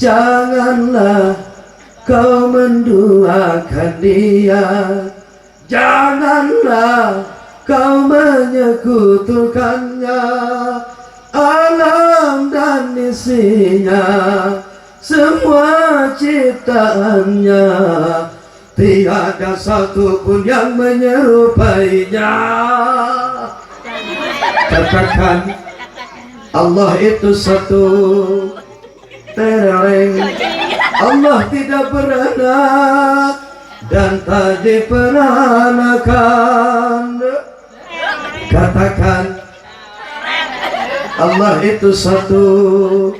Janganlah kau menduakan dia, janganlah kau menyekutukannya. Alam dan isinya semua ciptaannya, tiada satu pun yang menyerupainya. Katakan Allah itu satu. Tereng. Allah tidak beranak dan tak diperanakan. Katakan Allah itu satu.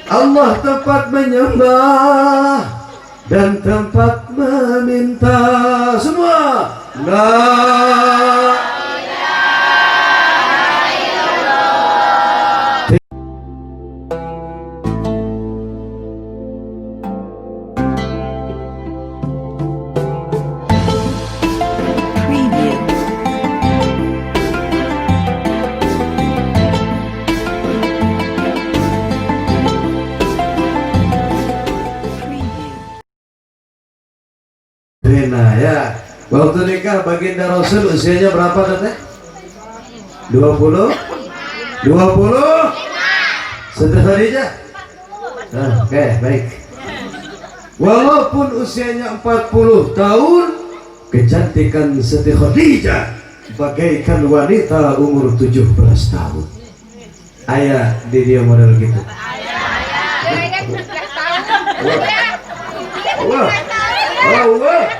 Allah tempat menyembah dan tempat meminta. Semua la. Preview. Preview. Nah ya, waktu nikah baginda Rasul usianya berapa, Teteh? 20? 20? Siti Khadijah? Nah, oke, baik. Walaupun usianya 40 tahun, kecantikan Siti Khadijah bagaikan wanita umur 17 tahun. Aya di dia model gitu. Wah, wah, wah.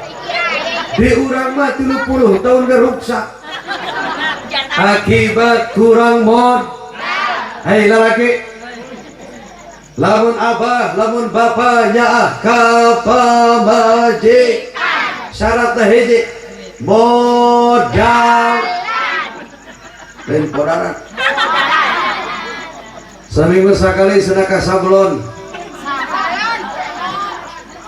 Di urang mah 30 tahun ge ruksak akibat kurang mod. Hei lalaki, lamun abah, lamun bapak nyaah ka pamajikan, syaratna hiji, modal, lain podaran. Saminggu sekali sedekah sablon,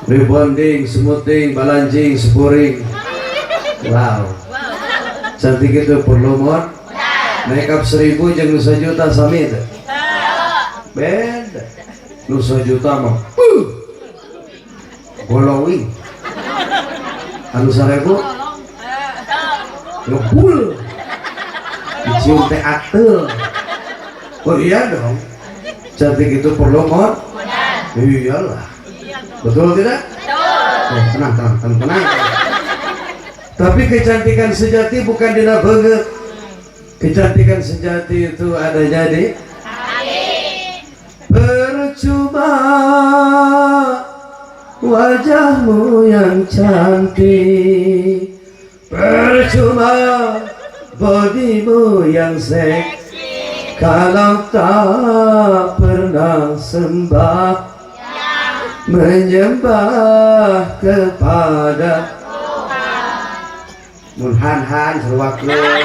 rebonding, smoothing, balanjing, spuring. Wow, cantik itu perlu mod. Make up 1.000 jeung nu 1 juta sami teh? Beda. Nu 1 juta mah glowing, anu 1.000 ngebul, dicium teh atel. Oh iya dong, cantik itu perlu mod. Iyalah, betul tidak? Oh, tenang, tenang, tenang, tenang. Tapi kecantikan sejati bukan dina beungeut. Kecantikan sejati itu adanya di percuma wajahmu yang cantik, percuma bodimu yang seksi, kalau tak pernah sembah menyembah kepada mun han-han seruakeun.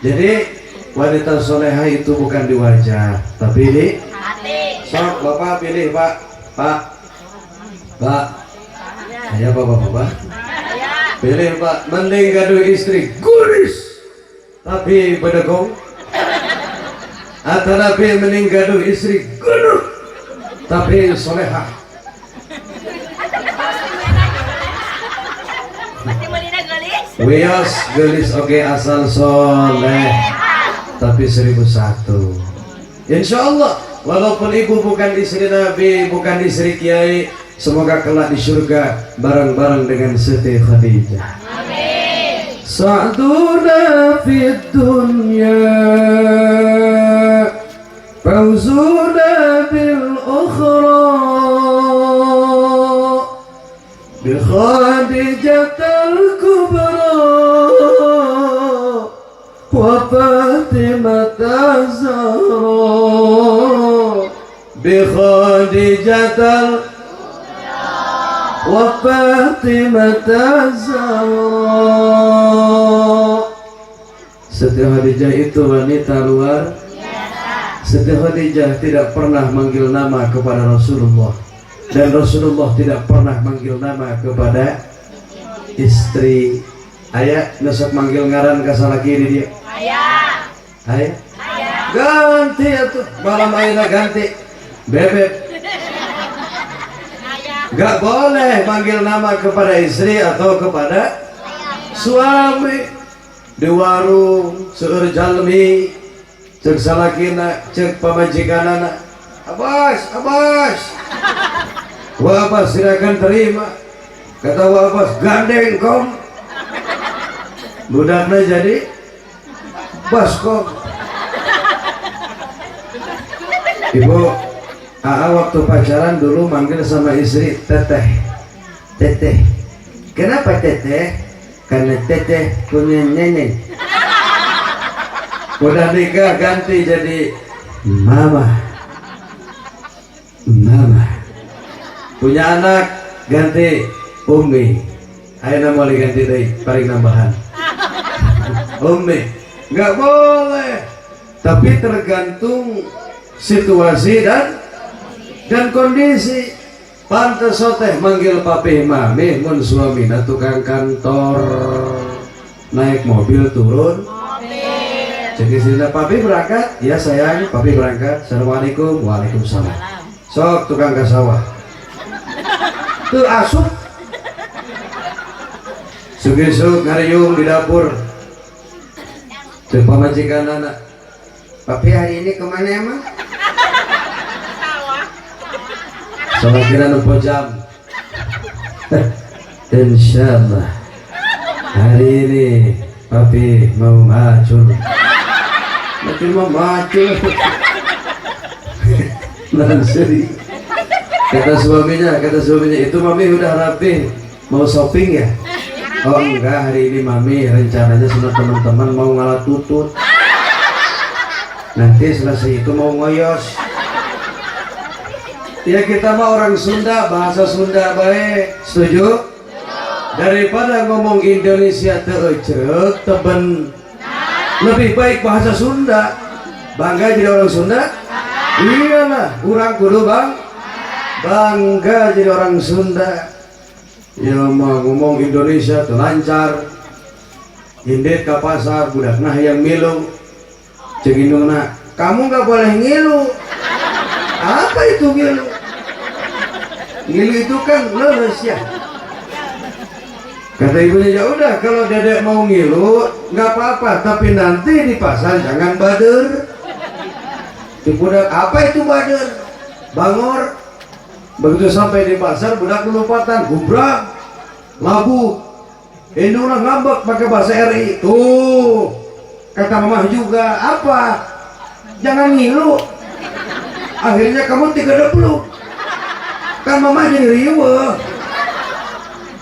Jadi wanita soleha itu bukan di wajah, tapi di hati. Sok bapak pilih, Pak. Pak, Pak. Ayo, bapak, bapak pilih, Pak. Mending gaduh istri guris tapi bedegong atau tapi mending gaduh istri gendut tapi soleha? Pasti melina gelis. Wios gelis oke, asal soleh. Tapi 1.001. Insya Allah, walaupun ibu bukan istri Nabi, bukan istri kiai, semoga kelak di surga bareng-bareng dengan Siti Khadijah. Amin. سعدنا في الدنيا فوزنا بالأخرى بخديجة الكبرى وفاطمة الزهراء، بخديجة وفاطمة الزهراء. Siti Khadijah itu wanita luar. Siti Khadijah tidak pernah manggil nama kepada Rasulullah dan Rasulullah tidak pernah manggil nama kepada istri. Aya nu sok manggil ngaran ka salaki di dieu? Aya. Aya. Aya. Ganti atuh malam ayeuna, ganti. Bebek. Gak boleh manggil nama kepada istri atau kepada suami. Di warung seueur jalmi, cek salakina, cek pamajikanana, "Abbas, Abbas." Wa Abbas tidak akan terima. Kata Wa Abbas, "Gandeng kom." Budakna jadi baskom. Ibu, Aa waktu pacaran dulu manggil sama istri teteh. Teteh. Kenapa teteh? Karena teteh punya nenek. Udah nikah ganti jadi mama. Mama. Punya anak ganti Umi. Ayo mau diganti deui, paling nambahan. Umi. Nggak boleh. Tapi tergantung situasi dan kondisi. Pantes teh manggil papi mami mun suamina tukang kantor, naik mobil turun mobil. Jadi sini papi berangkat ya, sayang, papi berangkat, assalamualaikum. Waalaikumsalam. Sok tukang ka sawah tuh asup sugih ngariung di dapur. Cek pamajikan anak, "Papi hari ini kemana emang?" Salakina nempo jam. "Insyaallah hari ini papi mau macul." Macul mau macul. Dan sedih. Kata suaminya, "Itu mami udah rapi, mau shopping ya?" "Oh enggak, hari ini mami rencananya sama teman-teman mau ngalah tutut. Nanti selesai itu mau ngoyos." Ya kita mah orang Sunda, bahasa Sunda baik. Setuju? Daripada ngomong Indonesia teu ecrek, teben. Lebih baik bahasa Sunda. Bangga jadi orang Sunda? Iyalah, urang kudu bang. Bangga jadi orang Sunda. Ya mau ngomong Indonesia teu lancar. Indit ka pasar, budakna hayang milu. Cek indungna, "Kamu nggak boleh ngilu." "Apa itu ngilu?" "Ngilu itu kan leles ya." Kata ibunya, "Ya udah kalau dedek mau ngilu nggak apa-apa, tapi nanti di pasar jangan bader." Di budak, "Apa itu bader?" "Bangor." Begitu sampai di pasar budak kelupatan, gubrak, labu. Indungna ngambek pakai bahasa RI. "Tuh, kata mamah juga apa? Jangan ngilu. Akhirnya kamu 30. Kan mama jadi riweuh."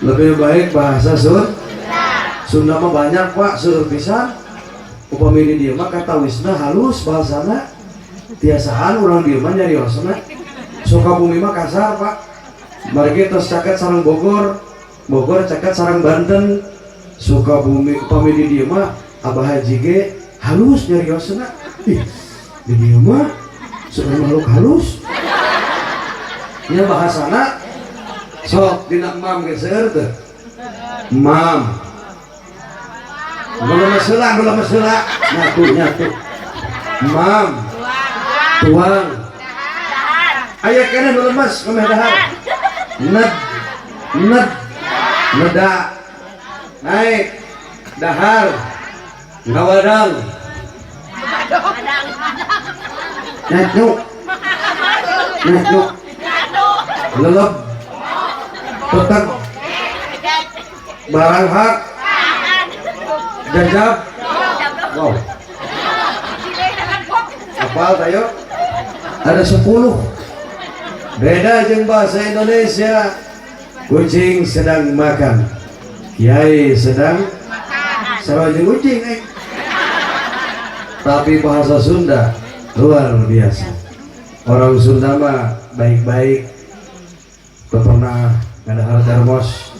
Lebih baik bahasa Sunda mah banyak, Pak, seueur pisan. Upami di dieu mah katawisna halus bahasana. Tiasaan urang dieu mah nyariosna. Sukabumi mah kasar, Pak. Margi tos caket sareng Bogor. Bogor caket sareng Banten. Sukabumi upami di dieu mah Abah Haji ge halus nyariosna. Ih, di dieu mah seueur makhluk halus. Nya bahasana sok dina mam ge seueur teu? Mam. Nu lemes heula, nu lemes heula. Nyatu, nyatu. Mam. Tuang. Aya keneh nu lemes memeh dahar. Ned. Ned. Neda. Naik. Dahar. Ngawadang. Nyatu. Nyatu. Lelep. Petek. Barang hak. Jajab. Wow. Apal tayo? Ada 10. Beda jeung bahasa Indonesia. Kucing sedang makan. Kiai sedang sarua jeung kucing eh. Tapi bahasa Sunda luar biasa. Orang Sunda mah baik-baik. Teu pernah ngadahar termos.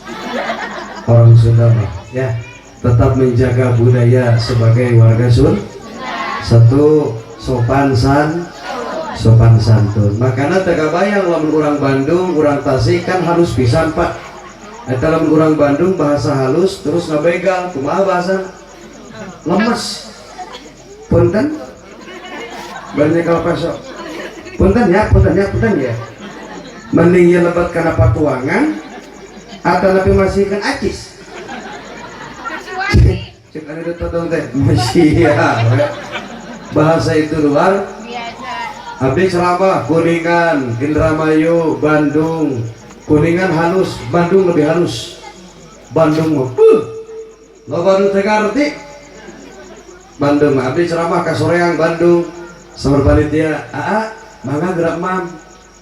Orang Sunda mah ya tetap menjaga budaya sebagai warga Sunda. Satu, sopan santun. Makanya teu kabayang lamun urang Bandung, urang Tasik kan halus pisan, Pak. Eta lamun urang Bandung bahasa halus terus ngabegal, kumaha bahasa? Lemes. Punten. Banyak kalau pesok. Punten ya, punten ya, punten ya. Mending ya lebet kana patuangan atau lebih masihkan acis. Cek anu ditodong teh masih ya. Bahasa itu luar biasa. Abdi ceramah Kuningan, Indramayu, Bandung. Kuningan halus, Bandung lebih halus. Bandung mah, loba nu teu ngarti. Bandung mah abdi ceramah ka Soreang Bandung. Saur panitia, "Aa, mangga gerak mam.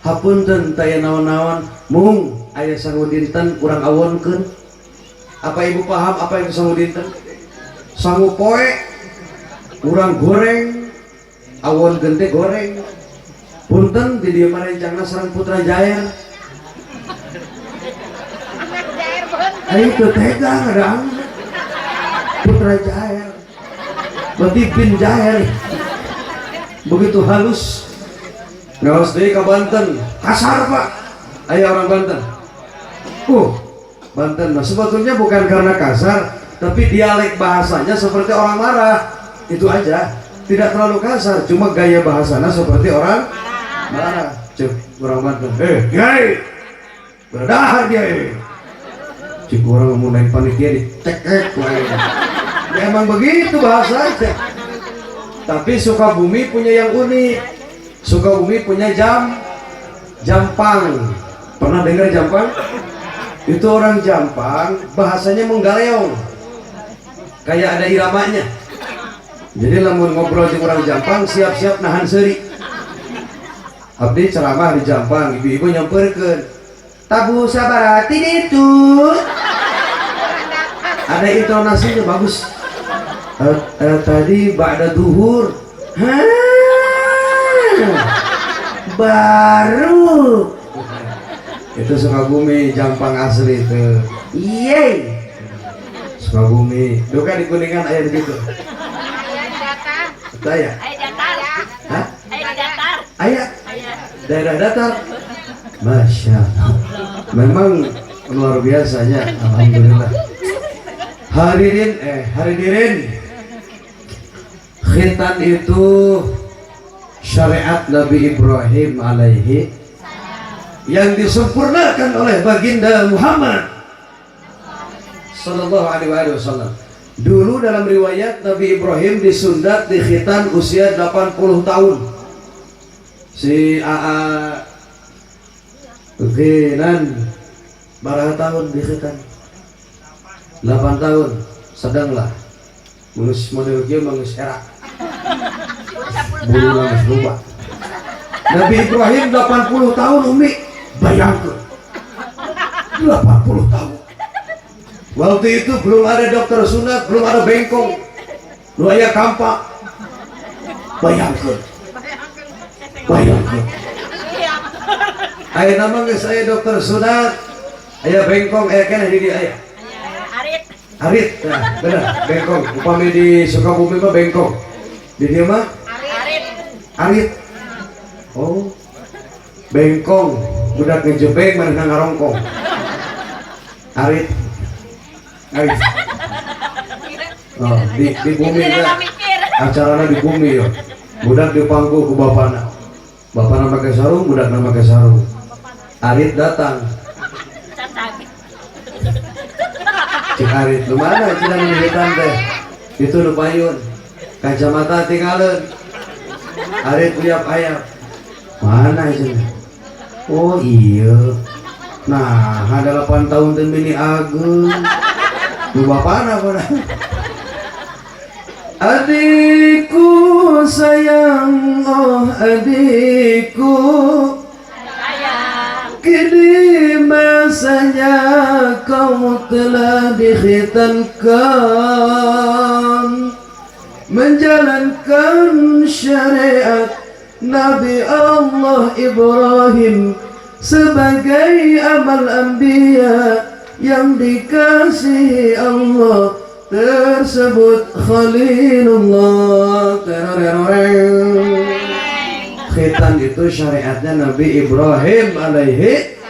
Hapunten taya naon-naon, mung aya sangu dinten urang awonkeun." Apa ibu paham apa itu sangu dinten? Sangu poe urang goreng, awonkeun teh goreng. Punten di dieu mah rencangna sareng Putra Jair. Anak Jair bon. Ayo teu tega ngadang. Putra Jair. Berarti bin Jair. Begitu halus. Ngawas deui ka Banten. Kasar, Pak. Aya orang Banten. Banten mah sebetulnya bukan karena kasar, tapi dialek bahasanya seperti orang marah. Itu aja. Tidak terlalu kasar, cuma gaya bahasanya seperti orang marah. Cek orang Banten. "Eh, kiai. Berdahar kiai." Cek orang mau naik panitia dicekek wae. Ya emang begitu bahasanya. Tapi Sukabumi punya yang unik. Sukabumi punya Jampang. Pernah dengar Jampang? Itu orang Jampang bahasanya menggaleong. Kayak ada iramanya. Jadi lamun ngobrol jeung orang Jampang siap-siap nahan seuri. Abdi ceramah di Jampang, ibu-ibu nyamperkeun. Tabu sabaraha ti ditu. Ada intonasinya bagus. Tadi ba'da duhur. Hah? Baru. Itu Sukabumi, Jampang asli itu. Yeay. Sukabumi. Duka di Kuningan aya begitu. Aya datar. Saya. Aya datar. Hah? Aya datar. Aya Aya. Daerah datar. Masya Allah. Memang luar biasanya. Alhamdulillah. Hadirin, hadirin. Khitan itu syariat Nabi Ibrahim alaihi yang disempurnakan oleh baginda Muhammad sallallahu alaihi wasallam. Dulu dalam riwayat Nabi Ibrahim disunat di khitan usia 80 tahun. Si AA Khitan berapa tahun di khitan? 8 tahun. Sedanglah. Geus model kieu mah geus era. 10 Bulu tahun. Geus lupa. Nabi Ibrahim 80 tahun, Umi. Bayangkan. 80 tahun. Waktu itu belum ada dokter sunat, belum ada bengkong. Lu aya kampak. Bayangkan. Bayangkan. Aya nama geus aya dokter sunat, aya bengkong, aya keneh di dieu aya. Arit. Arit, nah, bener, bengkong. Upami di Sukabumi mah bengkong. Di dieu mah Arit. Arit. Oh. Bengkong, budak ngejebeng mana ngarongkong. Arit. Arit. Oh, di bumi Mikir ya. mikir. Acaranya di bumi ya. Budak dipangku ku bapana. Bapana pakai sarung, budak pakai sarung. Arit datang. Sasag. Cek Arit, lu mana cenah nu teh? Itu nu payun. Kacamata tinggalin. Arit uyap ayam. Mana cenah? Oh iya. Nah, ada 8 tahun teh bini ageung. Nu bapana pada. Adikku sayang, oh adikku. Sayang. Kini masanya kau telah dikhitankan, menjalankan syariat Nabi Allah Ibrahim sebagai amal anbiya yang dikasihi Allah tersebut Khalilullah. Khitan itu syariatnya Nabi Ibrahim alaihi.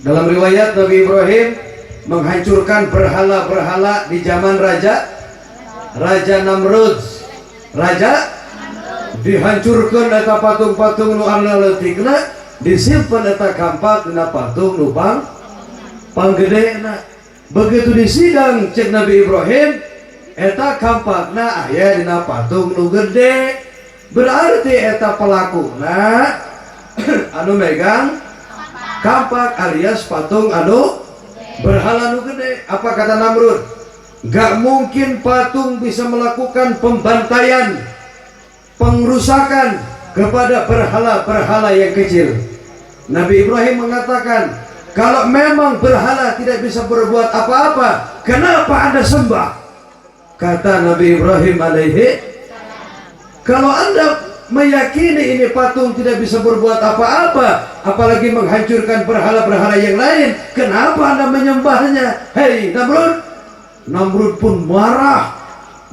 Dalam riwayat Nabi Ibrahim menghancurkan berhala-berhala di zaman Raja Raja Namrud. Raja Dihancurkan eta patung-patung nu leutikna, disimpan eta kampak dina patung nu panggedena. Begitu disidang, cek Nabi Ibrahim, eta kampakna aya dina patung nu gede, berarti eta pelakuna anu megang kampak alias patung anu berhala nu gede. Apa kata Namrud? Gak mungkin patung bisa melakukan pembantaian, pengrusakan kepada berhala-berhala yang kecil. Nabi Ibrahim mengatakan, kalau memang berhala tidak bisa berbuat apa-apa, kenapa Anda sembah? Kata Nabi Ibrahim alaihi, kalau Anda meyakini ini patung tidak bisa berbuat apa-apa, apalagi menghancurkan berhala-berhala yang lain, kenapa Anda menyembahnya? Hei Namrud. Namrud pun marah.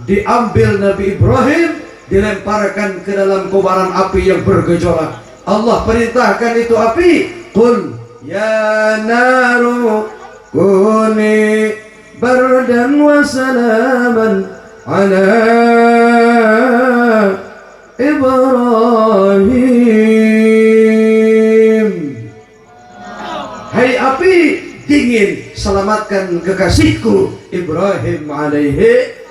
Diambil Nabi Ibrahim, dilemparkan ke dalam kobaran api yang bergejolak. Allah perintahkan itu api, "Qul ya naru kuni bardan wa salaman ala Ibrahim." Hai api dingin, selamatkan kekasihku Ibrahim alaihi.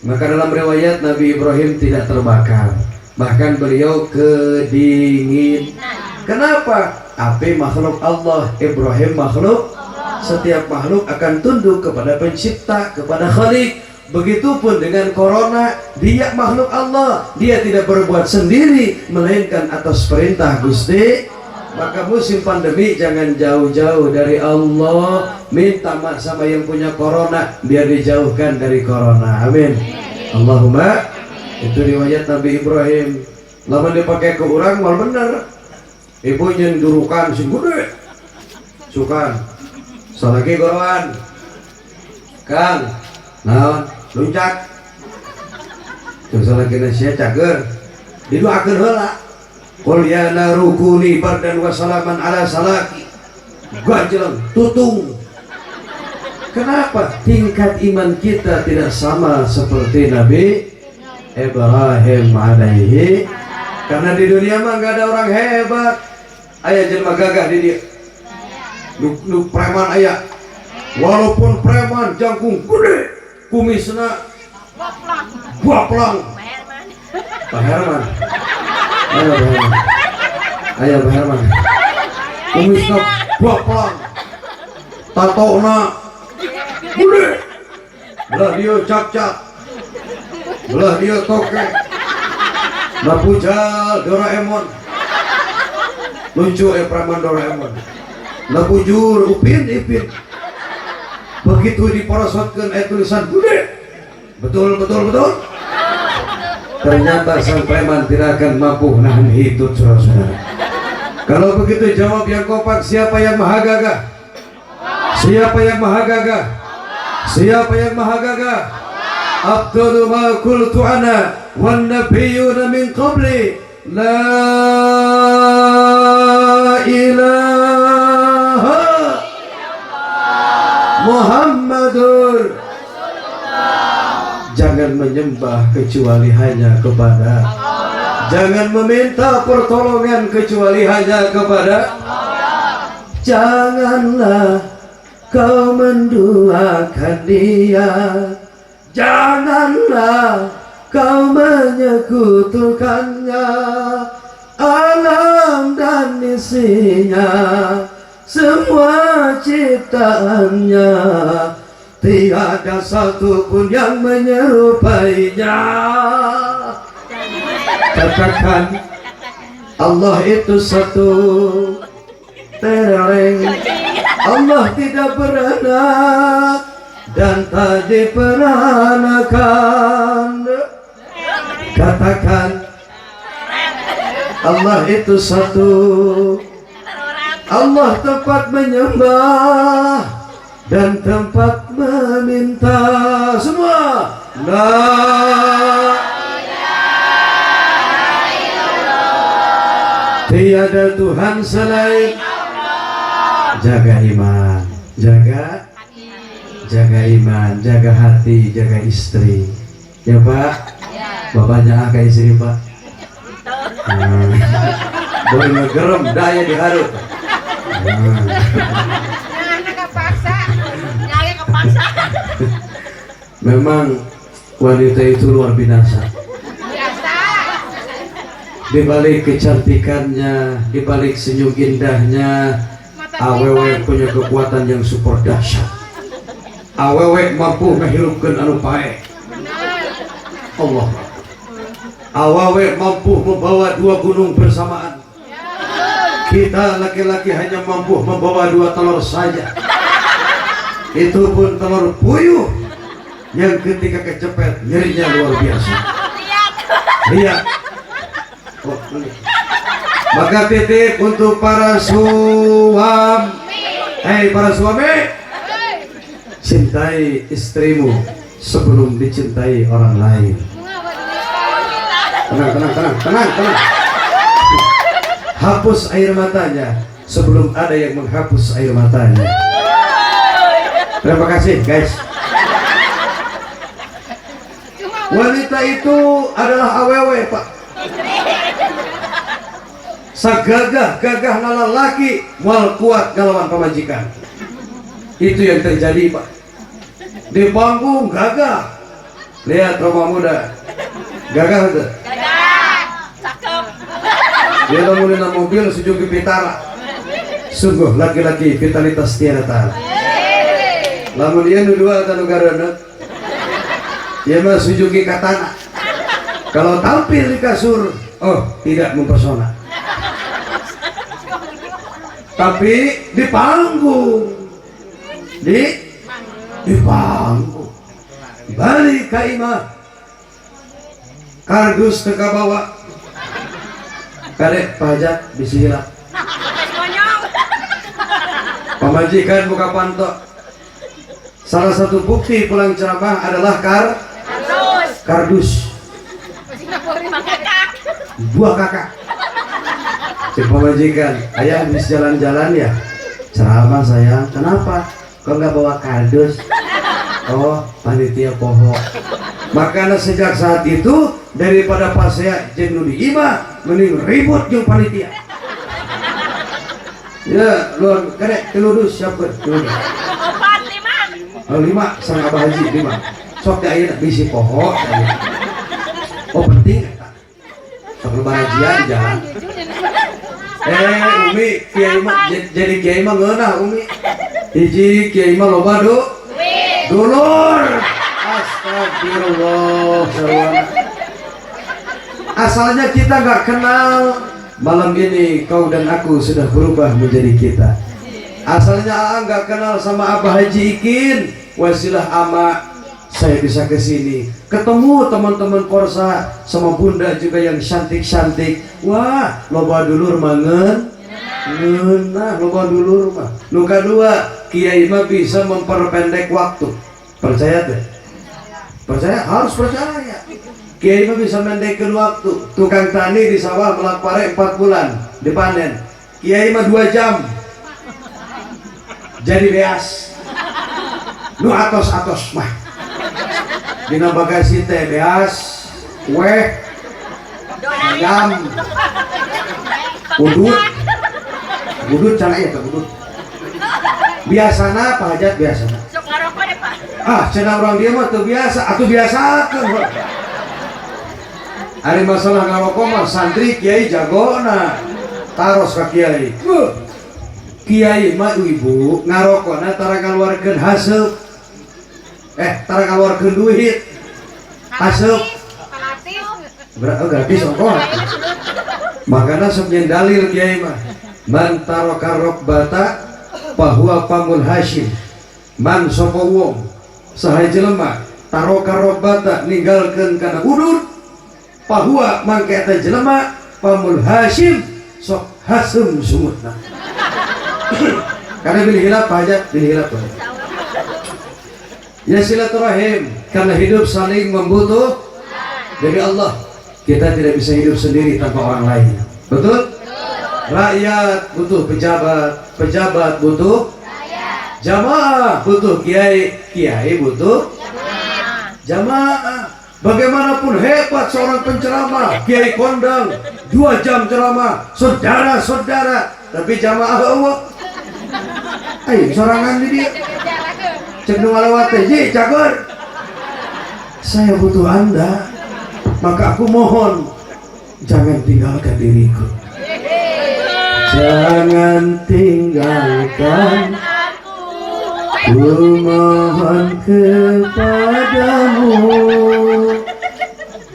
Maka dalam riwayat, Nabi Ibrahim tidak terbakar, bahkan beliau kedingin. Kenapa? Api makhluk Allah, Ibrahim makhluk. Setiap makhluk akan tunduk kepada pencipta, kepada Khalik. Begitupun dengan corona, dia makhluk Allah, dia tidak berbuat sendiri, melainkan atas perintah Gusti. Maka musim pandemi jangan jauh-jauh dari Allah, minta maaf sama yang punya corona biar dijauhkan dari corona. Amin. Allahumma. Itu riwayat Nabi Ibrahim. Lamun dipakai ke orang mal bener. Ibu nyieun durukan sing gede. Sukan. Salaki goroan. Kang, naon? Luncat. Terus salaki sia cager. Didoakeun heula. "Qul ya naru kuni bardan wa salaman ala salaki." Gajleng, tutung. Kenapa? Tingkat iman kita tidak sama seperti Nabi Ibrahim alaihi. Karena di dunia mah nggak ada orang hebat. Aya jelema gagah di dia? Nu preman aya? Walaupun preman jangkung gede, kumisna guaplang. Pak Herman. Pak Herman. Ayo Pak Herman. Ayo Pak Herman. Kumisna guaplang. Tatona gede. Belah dia cak-cak. Belah dia toke. Napujal Doraemon. Lucu preman Doraemon. Napujur Upin Ipin. Begitu diporosotkan tulisan gede. Betul, betul, betul. Ternyata sang preman tidak akan mampu menahan hitut, saudara-saudara. Kalau begitu, jawab yang kompak, siapa yang maha gagah? Siapa yang maha gagah? Siapa yang maha gagah? Afdalu ma qultu ana wan nabiyyuna min qabli, la ilaha Muhammadur. Jangan menyembah kecuali hanya kepada Allah. Jangan meminta pertolongan kecuali hanya kepada Allah. Janganlah kau menduakan dia, janganlah kau menyekutukannya. Alam dan isinya, semua ciptaannya, tiada satu pun yang menyerupainya. Katakan Allah itu satu. Tereng. Allah tidak beranak dan tak diperanakan. Katakan Allah itu satu. Allah tempat menyembah dan tempat meminta. Semua. La tiada Tuhan selain. Jaga iman, jaga, jaga iman, jaga hati, jaga istri. Ya, Pak. Bapaknya ke istri, Pak. Boleh ngegerem daya di hareup. Nah, kepaksa. Nyari kepaksa. Memang wanita itu luar biasa. Biasa. Di balik kecantikannya, di balik senyum indahnya, Mata awewe duitan. Punya kekuatan yang super dahsyat. Awewe mampu menghidupkan anu paeh. Benar. Allah. Awewe mampu membawa dua gunung bersamaan. Kita laki-laki hanya mampu membawa dua telur saja. Itu pun telur puyuh yang ketika kecepet nyerinya luar biasa. Lihat. Lihat. Oh, ini. Maka titip untuk para suami. Hei, para suami, cintai istrimu sebelum dicintai orang lain. Tenang, tenang, tenang, tenang, tenang. Hapus air matanya sebelum ada yang menghapus air matanya. Terima kasih, guys. Cuma Wanita itu adalah awewe, Pak. Sagagah gagah laki moal kuat ngalawan pamajikan. Itu yang terjadi, Pak. Di panggung gagah. Lihat Roma muda. Gagah itu. Gagah. Cakep. Dia lamun dina mobil Suzuki Vitara. Sungguh laki-laki vitalitas tiada tara. Lamun dia nu dua atau nu gareuneuh. Dia mah Suzuki Katana. Kalau tampil di kasur, oh, tidak mempesona. Tapi di panggung, di panggung, balik ka imah, kardus teu kabawa, karek pajak bisi hilap. Monyong. Pamajikan buka panto. Salah satu bukti pulang ceramah adalah Terus. Kardus. Kakak. Buah kakak. Cek pamajikan, "Ayah habis jalan-jalan ya?" "Ceramah, sayang." "Kenapa? Kok nggak bawa kardus?" "Oh, panitia poho." Makanya sejak saat itu, daripada pasea jeung nu di imah, mending ribut jeung panitia. Ya, luar karek tilu dus, siapkeun tilu dus. Opat, lima. Oh, lima, sareng Abah Haji lima. Sok di ayeuna bisi poho ayeuna. Oh, penting eta. Sok lebar razia di jalan. Eh, Umi, kiai mah jadi kiai mah ngeunah, Umi. Hiji, kiai mah loba du. Duit. Dulur. Astagfirullah, sarwana. Asalnya kita nggak kenal, malam ini kau dan aku sudah berubah menjadi kita. Asalnya Aa nggak kenal sama Abah Haji Ikin, wasilah ama saya bisa ke sini. Ketemu teman-teman Korsa sama bunda juga yang cantik-cantik. Wah, loba dulur mangen. Ngeunah loba dulur mah. Nu kadua, kiai mah bisa memperpendek waktu. Percaya tuh? Percaya? Harus percaya. Kiai mah bisa mendekkan waktu. Tukang tani di sawah melak pare 4 bulan dipanen. Kiai mah 2 jam. Jadi beas. Nu atos-atos mah. Dina bagasi teh beas, weh, ayam, udut, udut can aya teh udut. Biasana Pak Hajat, biasana. Sok ngarokok deh, Pak. Ah, cenah urang dia mah teu biasa, atuh biasakeun. Ari masalah ngarokok mah santri kiai jagona. Taros ka kiai. Beuh. Kiai mah, ibu, ngarokona tara ngaluarkeun haseup. Eh, tara ngaluarkeun duit. Haseup. Gratis. Oh, gratis ongkoh. Makanya sok nyen dalil kiai mah. Man taraka rokbata fahuwa famul hasyim. Man sapa wong saha jelema taraka rokbata ninggalkeun kana udud, fahuwa mangke eta jelema, famul hasyim sok haseum sungutna. Karena bilih hilap Pak Hajat, bilih hilap Pak Hajat. Ya, silaturahim, karena hidup saling membutuh dari Allah. Kita tidak bisa hidup sendiri tanpa orang lain. Betul? Rakyat butuh pejabat, pejabat butuh jamaah, butuh kiai, kiai butuh jamaah. Bagaimanapun hebat seorang penceramah, kiai kondang, 2 jam ceramah, saudara-saudara, tapi jamaah Allah. Ayo, sorangan di dia. Cek nu ngalewat teh, "Ji, cageur. Saya butuh Anda. Maka aku mohon, jangan tinggalkan diriku. Jangan tinggalkan Aku. Ku mohon kepadamu."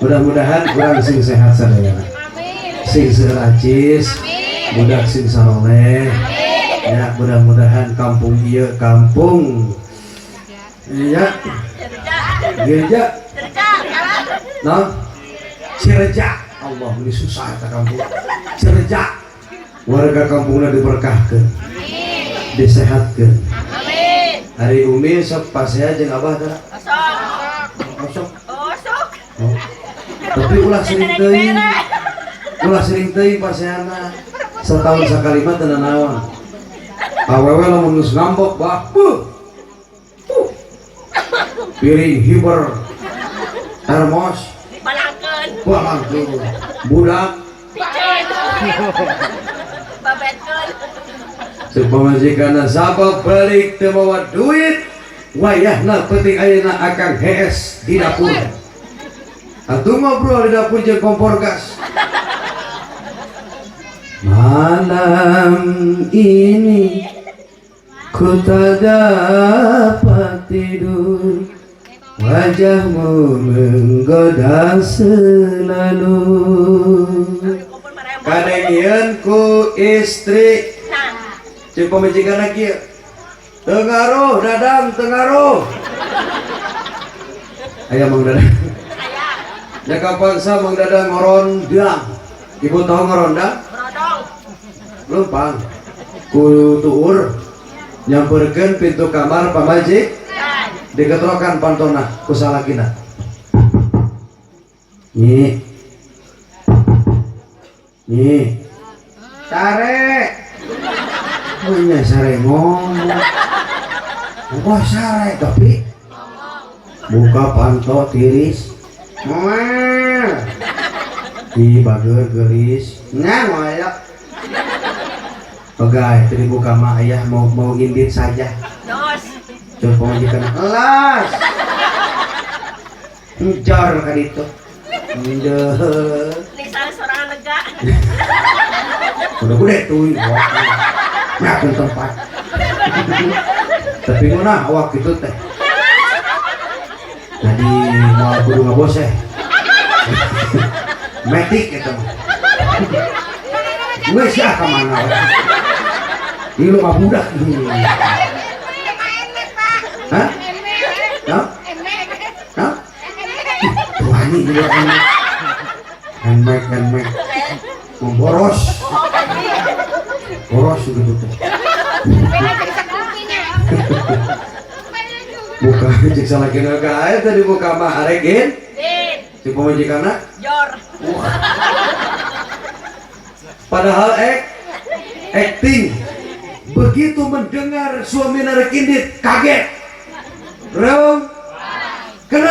Mudah-mudahan kurang sing sehat sadayana. Amin. Sing seueur acis, budak sing saroleh. Ya, mudah-mudahan kampung ieu kampung iya Cerca. Gereja Cerca. nah Cireja. Allah, ini susah eta kampung Cireja. Warga kampungna diberkahkeun, disehatkeun. Amin. Hari Umi sok pasea jeung Abah teh? Osok. Osok. Osok. Oh. Tapi ulah sering teuing. Ulah sering teuing paseana. Setahun sakali mah teu naon. Awewe lamun geus ngambek bah. Buh. Buh. Piring hiber. Termos Balangkeun. balangkeun. Budak Piceun. Babetkeun. Cek pamajikanna sabab balik teu mawa duit, wayahna penting ayeuna akang hees di dapur. Atuh ngobrol di dapur jeung kompor gas. Malam ini ku tak dapat tidur, wajahmu menggoda selalu. Kompor maremot. Kadengieun ku istri. Nah. Cek pamajikanna kieu, "Teu ngaruh, Dadang, teu ngaruh." Aya Mang Dadang. Aya. Ya kapaksa Mang Dadang ngorondang. Ibu tahu ngorondang? Brodong. Lempang. Ku tuur nyamperkeun pintu kamar pamajik, Kan. diketrokan pantona ku salakina. Nyi. Nyi. Sare. Oh iya, sare ngomong. Wah, sare tapi buka panto tiris. Moel. Ih, bager gelis. Nah, ngoyak. Pegai, tadi buka mah ayah mau mau indit saja. Dos. Coba pamajikan elas. Njar ka ditu. Ndeuh. Ning sare sorangan lega. Udah gede tuh. Nah, tempat. Tapi mana awak gitu teh. Tadi mau kudu ngaboseh. Metik gitu mah. Gue sih ah kemana we. Ini lu mah budak ini. Hah? Hah? Hah? Wani juga ini. Handbag, handbag. Memboros. Boros gitu tuh. Buka cek salakina gae tadi buka mah arek in. Din. Cek pamajikanna. Jor. Wah. Padahal acting. Begitu mendengar suami narik indit, kaget. Reung. Kenapa?